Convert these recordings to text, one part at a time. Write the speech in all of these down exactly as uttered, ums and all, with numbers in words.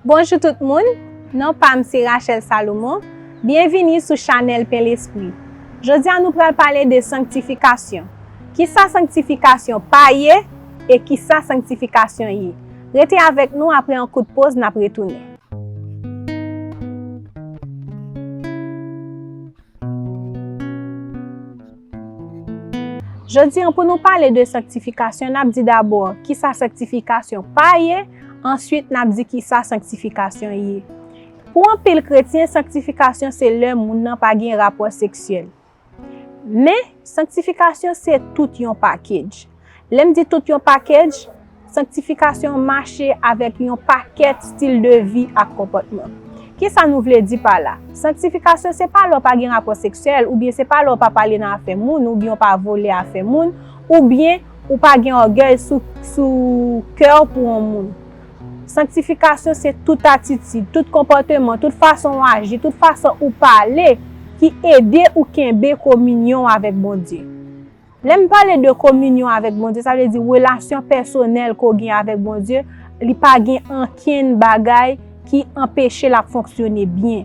Bonjou tout moun, non pa m se Rachel Salomon. Byenvini sou chanèl Pen Lespri. Jodi a nou pral pale de sanktifikasyon. Kisa sanktifikasyon pa ye e kisa sanktifikasyon ye? Rete avèk nou, apre yon kout poz n ap retounen. Jodi an, pou nou pale de sanktifikasyon, n ap di dabò kisa sanktifikasyon pa ye, answit n ap di kisa sanktifikasyon ye. Pou anpil kretyen, sanktifikasyon se lè moun nan pa gen rapò seksyèl. Men, sanktifikasyon se tout yon pakèj. Lè m di tout yon pakèj, sanktifikasyon mache avèk yon pakèt stil de vi ak konpòtman. Kisa nou vle di pa la? Sanktifikasyon se pa lè w pa gen rapò seksyèl, oubyen se pa lè w pa pale nan afè moun, oubyen w pa vole afè moun, oubyen ou pa gen ògèy sou, sou kè w pou yon moun. Sanktifikasyon se tout atitid, tout konpòteman, tout fason w aji, tout fason ou pale ki ede ou kenbe kominyon avèk Bondye. Lè m pale de kominyon avèk Bondye, sa vle di relasyon pèsonèl ke w gen avèk Bondye, li pa gen ankenn bagay ki anpeche l ap fonksyone byen.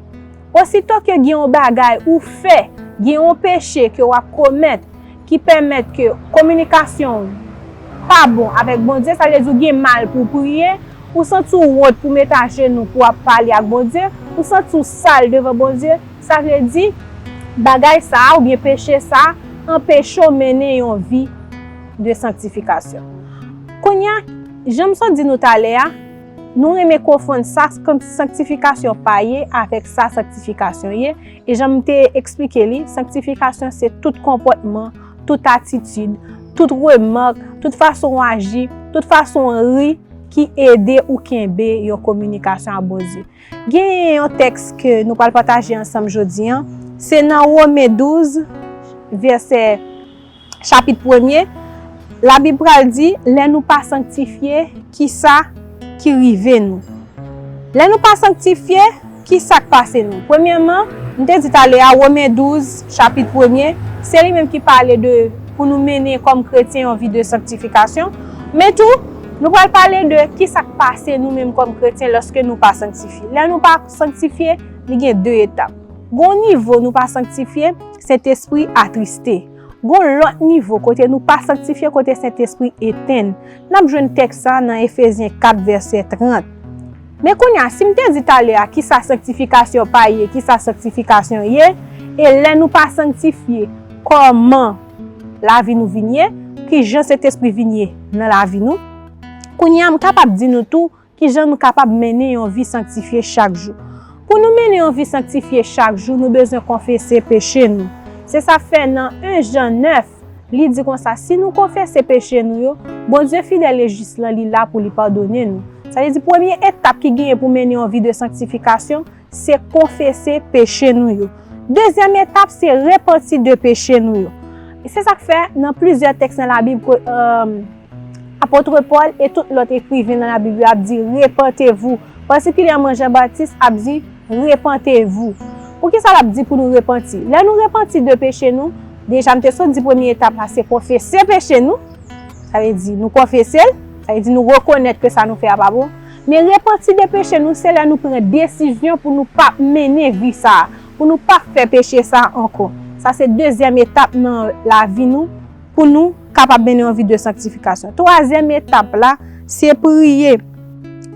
Osito ke gen yon bagay ou fè, gen yon peche ke w ap komèt ki pèmèt ke kominikasyon w pa bon avèk Bondye, sa vle di w gen mal pou w priye, ou santi w wont pou w met ajenou pou w ap pale ak Bondye, ou santi w sal devan Bondye, sa vle di bagay sa a oubyen peche sa a anpeche w mennen yon vi de sanktifikasyon. Kounye a, jan m sot di nou talè a, nou renmen konfonn sa sanktifikasyon pa ye avèk sa sanktifikasyon ye, e jan m te eksplike li, sanktifikasyon se tout konpòtman, tout atitid, tout remak, tout fason w aji, tout fason w ri ki ede ou kenbe yon kominikasyon ak Bondye. Gen yon tèks ke nou pral pataje ansanm jodi an, se nan Women douz, vèsè chapit premye, Labib pral di, lè nou pa sanktifye, kisa ki rive nou? Lè nou pa sanktifye, kisa k pase nou? Premyèman, m te di talè a, Women douz, chapit premye, se li menm ki pale de pou nou mennen kòm kretyen yon vi de sanktifikasyon. Men tou, nou pral pale de kisa k pase nou menm kòm kretyen lòske nou pa sanktifye. Lè nou pa sanktifye, li gen de etap. Gon nivo nou pa sanktifye, Sentespri atriste. Gon lòt nivo kote nou pa sanktifye, kote Sentespri etenn. N ap jwenn tèks sa nan Efezyen kat vèsè trant. Men kounye a, si m te di talè a kisa sanktifikasyon pa ye, kisa sanktifikasyon ye, e lè nou pa sanktifye, kòman lavi nou vin ye, kijan Sentespri vin ye nan lavi nou, kounye a m kapab di nou tou kijan nou kapab mennen yon vi sanktifye chak jou. Pou nou mennen yon vi sanktifye chak jou, nou bezwen konfese peche nou. Se sa k fè nan en Jan nèf, li di konsa, si nou konfese peche nou yo, Bondye fidèl e jis lan, li la pou li padone nou. Sa vle di premye etap ki genyen pou mennen yon vi de sanktifikasyon, se konfese peche nou yo. Dezyèm etap, se repanti de peche nou yo. E se sa k fè nan plizyè tèks nan Labib, ko- apot Pòl e tout lòt ekriven nan Labib yo ap di, repentez-vous. Patikilyèman, Jan Batis ap di, repentez-vous. Poukisa l ap di pou nou repanti? Lè nou repanti de peche nou, deja m te sot di premye etap la, se konfese peche nou. Sa vle di, nou konfese l, sa vle di nou rekonèt ke sa nou fè a pa bon. Men repanti de peche nou, se lè nou pran desizyon pou nou pa mennen vi sa a, pou nou pa fè peche sa a ankò. Sa se dezyèm etap nan lavi nou, pou nou kapab mennen yon vi de sanktifikasyon. Twazyèm etap la, se priye.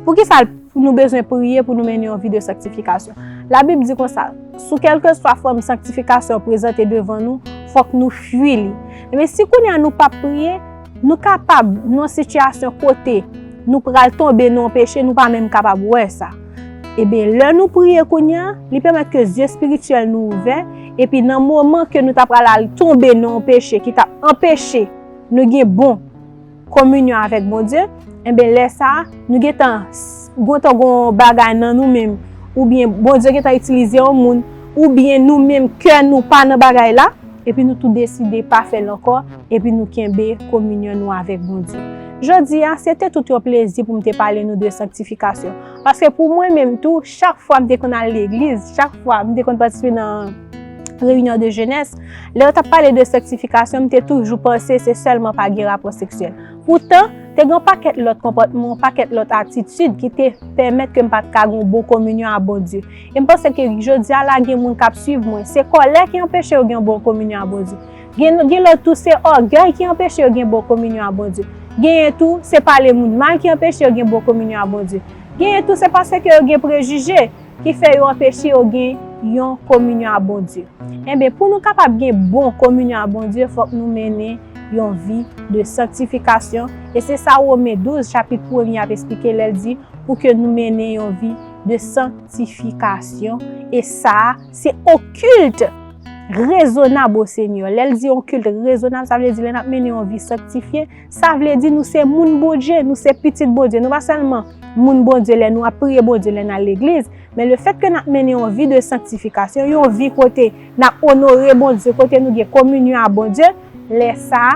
Poukisa nou bezwen priye pou nou mennen yon vi de sanktifikasyon? Labib di konsa, sou kèlkeswa fòm sanktifikasyon prezante devan nou, fòk nou fui li. Men si kounye a nou p ap priye, nou kapab nan yon sitiyasyon kote nou pral tonbe nan yon peche, nou pa menm kapab wè sa. Ebyen, lè nou priye kounye a, li pèmèt ke zye espirityèl nou ouvè, epi nan moman ke nou ta pral al tonbe nan yon peche ki t ap anpeche nou gen bon kominyon avèk Bondye, enben, lè sa a, nou gentan s- gentan gon bagay nan nou menm, oubyen Bondye gentan itilize yon moun, oubyen nou menm kè nou pa nan bagay la, epi nou tou deside pa fè l ankò, epi nou kenbe kominyon nou avèk Bondye. Jodi a, se te tout yon plezi pou m te pale nou de sanktifikasyon. Paske pou mwen menm tou, chak fwa m te konn al legliz, chak fwa m te konn patisipe nan reyinyon de jenès, lè yo t ap pale de sanktifikasyon, m te toujou panse se sèlman pa gen rapò seksyèl. Poutan, te gen yon pakèt lòt konpòtman, yon pakèt lòt atitid ki te pèmèt ke m pa t ka gen yon bon kominyon a Bondye. E m panse ke jodi a la, gen moun k ap swiv mwen. Se kòlè ki anpeche yo gen yon bon kominyon a Bondye. Gen, gen lè tou se ògèy ki anpeche yo gen bon kominyon a Bondye. Genyen tou se pale moun mal ki anpeche yo gen bon kominyon a Bondye. Genyen tou se paske yo gen prejije ki fè yo anpeche yo gen yon kominyon a Bondye. Enben, pou nou kapab gen bon kominyon a Bondye, fòk nou mennen yon vi de sanktifikasyon. E se sa Women douz, chapit premye ap esplike lè l di pou ke nou mennen yon vi de sanktifikasyon. E sa, se yon kilt rezonab o Senyè. Lè l di yon kilt rezonab, sa vle di lè n ap mennen yon vi sanktifye, sa vle di nou se moun Bondye, nou se pitit Bondye. Nou pa sèlman moun Bondye lè nou ap priye Bondye, lè n al legliz, men lefètke n ap mennen yon vi de sanktifikasyon, yon vi kote n ap onore Bondye, kote nou gen kominyon a Bondye, lè sa a,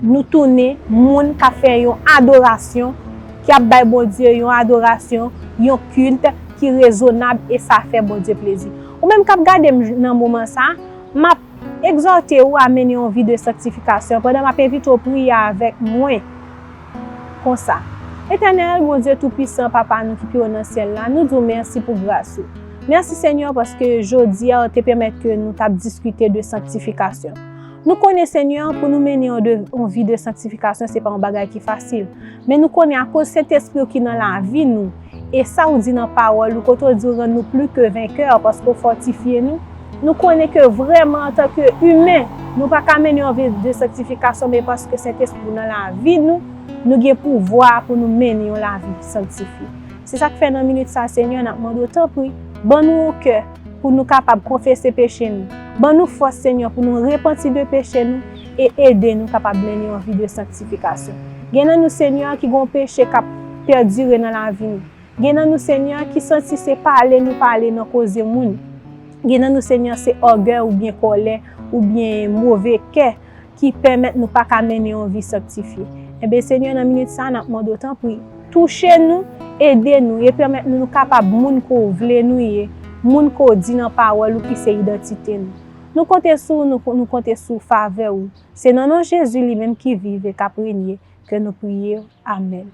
nou tounen moun k ap fè yon adorasyon, ki ap bay Bondye yon adorasyon, yon kilt ki rezonab, e sa fè Bondye plezi. Ou menm k ap gade m nan moman sa a, m ap egzòte w a mennen yon vi de sanktifikasyon pandan m ap envite w priye avèk mwen konsa. Etènèl, Bondye Toupisan, Papa nou ki pi wo nan syèl la, nou di w mèsi pou gras ou. Mèsi, Senyè, paske jodi a, ou te pèmèt ke nou t ap diskite de sanktifikasyon. Nou konnen, Senyè, pou nou mennen yon de, yon vi de sanktifikasyon, se pa yon bagay ki fasil. Men nou konnen akoz Sentespri w ki nan lavi nou, e sa w di nan pawòl ou, kote w di w rann nou pli ke venkè, paske w fòtifye nou. Nou konnen ke vrèman, antanke imen, nou pa ka mennen yon vi de sanktifikasyon, men paske Sentespri w nan lavi nou, nou gen pouvwa pou nou mennen yon lavi sanktifye. Se sa k fè nan minit sa, Senyè, n ap mande w, tanpri, ban nou yon kè pou nou kapab konfese peche nou. Ban nou fòs, Senyè, pou nou repanti de peche nou e ede nou kapab mennen yon vi de sanktifikasyon. Gen nan nou, Senyè, ki gen yon peche k ap pèdire nan lavi nou. Gen nan nou, Senyè, ki santi se pale nou pale nan koze moun. Gen nan nou, Senyè, se ògèy oubyen kòlè oubyen move kè ki pèmèt nou pa ka mennen yon vi sanktifye. Enben, Senyè, nan minit sa a, n ap mande w, tanpri, touche nou, ede nou, e pèmèt nou, nou kapab moun ke w vle nou ye, moun ke w di nan pawòl ou ki se idantite nou. Nou konte sou ou, nou, nou konte sou favè ou. Se nan non Jezi li menm ki viv e k ap renye ke nou priye. Amèn.